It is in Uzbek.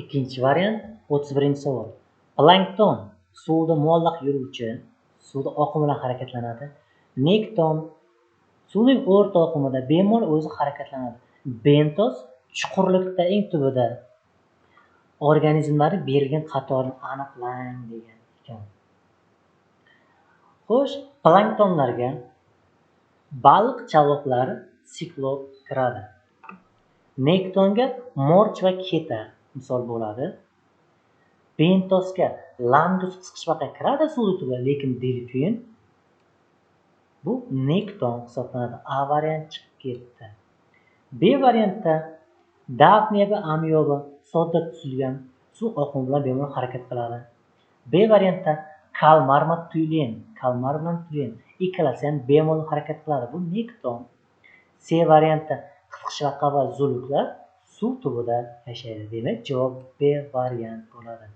Ikkinchi variant, 31-savol. Plankton suvda muallaq yuruvchi, suvda oqim bilan harakatlanadi. Nekton suvning o'rta oqimida bemalol o'zi harakatlanadi. Bentos chuqurlikda eng tubida. Organizmlarni berilgan qatorini aniqlang degan ekan. Xo'sh, planktonlarga baliq chavoqlari, siklop kiradi. Nektonga morch va keta misol bo'ladi. Bentosga landus qisqichbaqa kiradi suv tubida, lekin delfin bu nekton hisoblanadi. A variant chiqib ketdi. B variantda dafniya va amyoba sodda tuzilgan, suv oqimi bilan bemalol harakat qiladi. B variantda kalmar va tulen, kalmar bilan tulen ikkalasi ham bemalol harakat qiladi. Bu nekton. C variantda qisqichbaqa va zuluklar suv tubida yashaydi. Demak, javob B variant bo'ladi.